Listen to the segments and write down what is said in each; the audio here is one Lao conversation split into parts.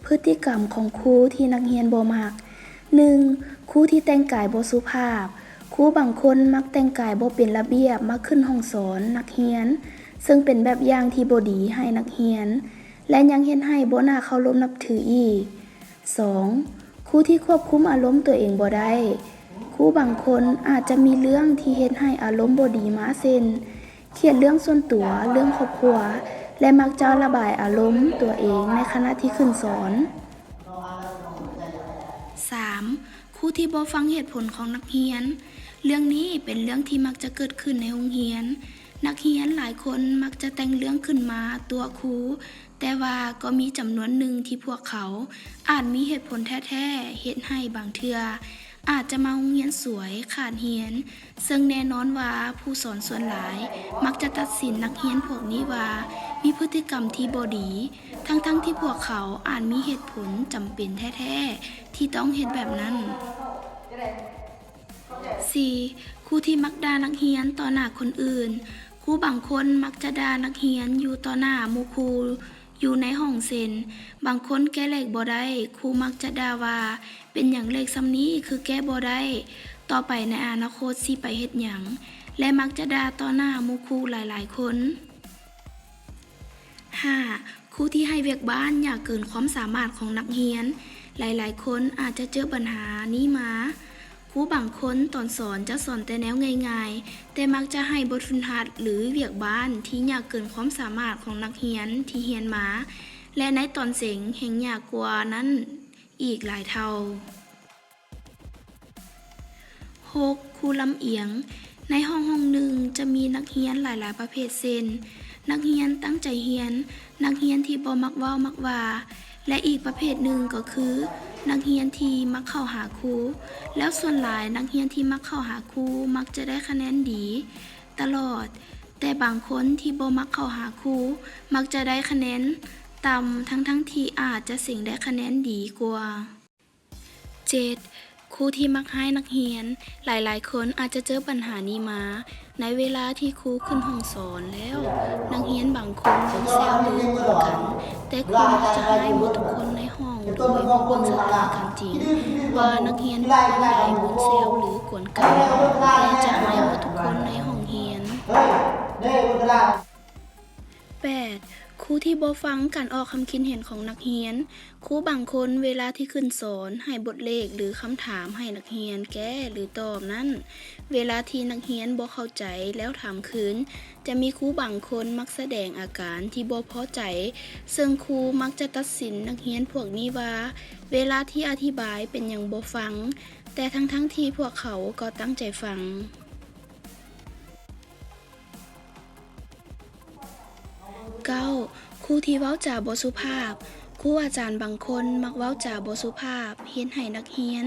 ພຶດຕິກຳຂອງຄູທີ່ນັກຮຽນບໍ່ມັກ. ໜຶ່ງ, ຄູທີ່ແຕ່ງກາຍບໍ່ສຸພາບ. ຄູບາງຄົນມັກແຕ່ງກາຍບໍ່ເປັນລະບຽບມາຂຶ້ນຫ້ອງສອນນັກຮຽນ, ເຊິ່ງເປັນແບບຢ່າງທີ່ບໍ່ດີໃຫ້ນັກຮຽນ ແລະ ຍັງເຮັດໃຫ້ບໍ່ໜ້າເຄົາລົບນັບຖືອີກ. ສອງ, ຄູທີ່ຄວບຄຸມອາລົມຕົວເອງບໍ່ໄດ້. ຄູບາງຄົນອາດຈະມີເລື່ອງທີ່ເຮັດໃຫ້ອາລົມບໍ່ດີມາ ເຊັ່ນ ຄຽດເລື່ອງສ່ວນຕົວ, ເລື່ອງຄອບຄົວ ແລະ ມັກຈະລະບາຍອາລົມຕົວເອງໃນຂະນະທີ່ຂຶ້ນສອນ. ສາມ, ຄູທີ່ບໍ່ຟັງເຫດຜົນຂອງນັກຮຽນ. ເລື່ອງນີ້ເປັນເລື່ອງທີ່ມັກຈະເກີດຂຶ້ນໃນໂຮງຮຽນ. ນັກຮຽນຫຼາຍຄົນມັກຈະແຕ່ງເລື່ອງຂຶ້ນມາຕົວະຄູ, ແຕ່ວ່າກໍມີຈຳນວນໜຶ່ງທີ່ພວກເຂົາອາດມີເຫດຜົນແທ້ໆ ເຮັດໃຫ້ບາງເທື່ອອາດຈະມາໂຮງຮຽນສວຍ, ຂາດຮຽນ, ເຊິ່ງແນ່ນອນວ່າຜູ້ສອນສ່ວນຫຼາຍມັກຈະຕັດສິນນັກຮຽນພວກນີ້ວ່າມີພຶດຕິກຳທີ່ບໍ່ດີ, ທັງໆທີ່ພວກເຂົາອາດມີເຫດຜົນຈຳເປັນແທ້ໆທີ່ຕ້ອງເຮັດແບບນັ້ນ. ສີ່, ຄູທີ່ມັກດ່ານັກຮຽນຕໍ່ໜ້າຄົນອື່ນ. ຄູບາງຄົນມັກຈະດ່ານັກຮຽນຢູ່ຕໍ່ໜ້າໝູ່ຄູ່ຢູ່ໃນຫ້ອງ, ເຊັ່ນ ບາງຄົນແກ້ເລກບໍ່ໄດ້, ຄູມັກຈະດ່າວ່າ ເປັນຫຍັງເລກສ່ຳນີ້ຄືແກ້ບໍ່ໄດ້? ຕໍ່ໄປໃນອະນາຄົດຊິໄປເຮັດຫຍັງ? ແລະ ມັກຈະດ່າຕໍ່ໜ້າໝູ່ຄູ່ຫຼາຍໆຄົນ. ຫ້າ, ຄູທີ່ໃຫ້ວຽກບ້ານຍາກເກີນຄວາມສາມາດຂອງນັກຮຽນ. ຫຼາຍໆຄົນອາດຈະເຈີບັນຫານີ້ມາ. ຄູບາງຄົນຕອນສອນຈະສອນແຕ່ແນວງ່າຍໆ, ແຕ່ມັກຈະໃຫ້ບົດຝຶກຫັດ ຫຼື ວຽກບ້ານທີ່ຍາກເກີນຄວາມສາມາດຂອງນັກຮຽນທີ່ຮຽນມາ, ແລະ ໃນຕອນເສັງແຮ່ງຍາກກວ່ານັ້ນອີກຫຼາຍເທົ່າ. ຫົກ, ຄູລຳອຽງ. ໃນຫ້ອງຫ້ອງໜຶ່ງຈະມີນັກຮຽນຫຼາຍໆປະເພດ ເຊັ່ນ ນັກຮຽນຕັ້ງໃຈຮຽນ, ນັກຮຽນທີ່ບໍ່ມັກເວົ້າມັກວ່າ ແລະ ອີກປະເພດໜຶ່ງກໍຄື ນັກຮຽນທີ່ມັກເຂົ້າຫາຄູ. ແລ້ວສ່ວນຫຼາຍນັກຮຽນທີ່ມັກເຂົ້າຫາຄູມັກຈະໄດ້ຄະແນນດີຕະຫຼອດ, ແຕ່ບາງຄົນທີ່ບໍ່ມັກເຂົ້າຫາຄູມັກຈະໄດ້ຄະແນນຕ່ຳ ທັງໆທີ່ອາດຈະເສັງໄດ້ຄະແນນດີກວ່າ. ເຈັດ, ຄູທີ່ມັກຮ້າຍນັກຮຽນ. ຫຼາຍໆຄົນອາດຈະເຈີບັນຫານີ້ມາ. ໃນເວລາທີ່ຄູຂຶ້ນຫ້ອງສອນແລ້ວ, ນັກຮຽນບາງຄົນໂມແຊວຫຼືກົນກັນ, ແຕ່ຄູມັກຈະຮ້າຍໝົດທຸກຄົນໃນຫ້ອງໂດຍບໍ່ເບິ່ງສະຖານະການຈິງວ່ານັກຮຽນມີຄົນໃດໂມແຊວຫຼືກົນກັນ, ແຕ່ຈະຮ້າຍໝົດທຸກຄົນໃນຫ້ອງຮຽນ. ແປດ, ຄູທີ່ບໍ່ຟັງການອອກຄຳຄິດເຫັນຂອງນັກຮຽນ. ຄູບາງຄົນເວລາທີ່ຂຶ້ນສອນໃຫ້ບົດເລກ ຫຼື ຄຳຖາມໃຫ້ນັກຮຽນແກ້ ຫຼື ຕອບນັ້ນ, ເວລາທີ່ນັກຮຽນບໍ່ເຂົ້າໃຈແລ້ວຖາມຄືນ, ຈະມີຄູບາງຄົນມັກສະແດງອາການທີ່ບໍ່ພໍໃຈ, ເຊິ່ງຄູມັກຈະຕັດສິນນັກຮຽນພວກນີ້ວ່າ ເວລາທີ່ອະທິບາຍເປັນຫຍັງບໍ່ຟັງ, ແຕ່ທັງໆທີ່ພວກເຂົາກໍຕັ້ງໃຈຟັງ. ເກົ້າ, ຄູທີ່ເວົ້າຈາບໍ່ສຸພາບ. ຄູອາຈານບາງຄົນມັກເວົ້າຈາບໍ່ສຸພາບ, ເຮັດໃຫ້ນັກຮຽນ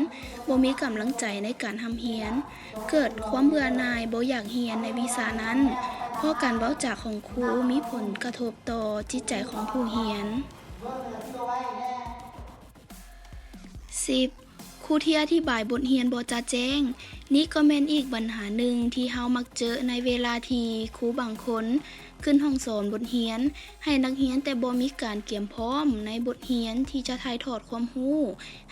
ບໍ່ມີກຳລັງໃຈໃນການຮ່ຳຮຽນ, ເກີດຄວາມເບື່ອໜ່າຍ, ບໍ່ຢາກຮຽນໃນວິຊານັ້ນ, ເພາະການເວົ້າຈາຂອງຄູມີຜົນກະທົບຕໍ່ຈິດໃຈຂອງຜູ້ຮຽນ. ສິບ, ຄູທີ່ອະທິບາຍບົດຮຽນບໍ່ຈະແຈ້ງ. ນີ້ກໍແມ່ນອີກບັນຫາໜຶ່ງທີ່ເຮົາມັກເຈີໃນເວລາທີ່ຄູບາງຄົນຂຶ້ນຫ້ອງສອນບົດຮຽນໃຫ້ນັກຮຽນ, ແຕ່ບໍ່ມີການກຽມພ້ອມໃນບົດຮຽນທີ່ຈະຖ່າຍທອດຄວາມຮູ້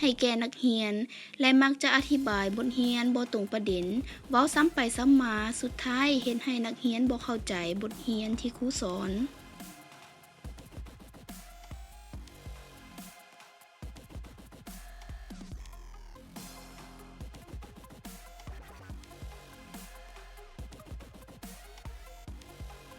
ໃຫ້ແກ່ນັກຮຽນ ແລະ ມັກຈະອະທິບາຍບົດຮຽນບໍ່ຕົງປະເດັນ, ເວົ້າຊ້ຳໄປຊ້ຳມາ, ສຸດທ້າຍເຮັດໃຫ້ນັກຮຽນບໍ່ເຂົ້າໃຈບົດຮຽນທີ່ຄູສອນ.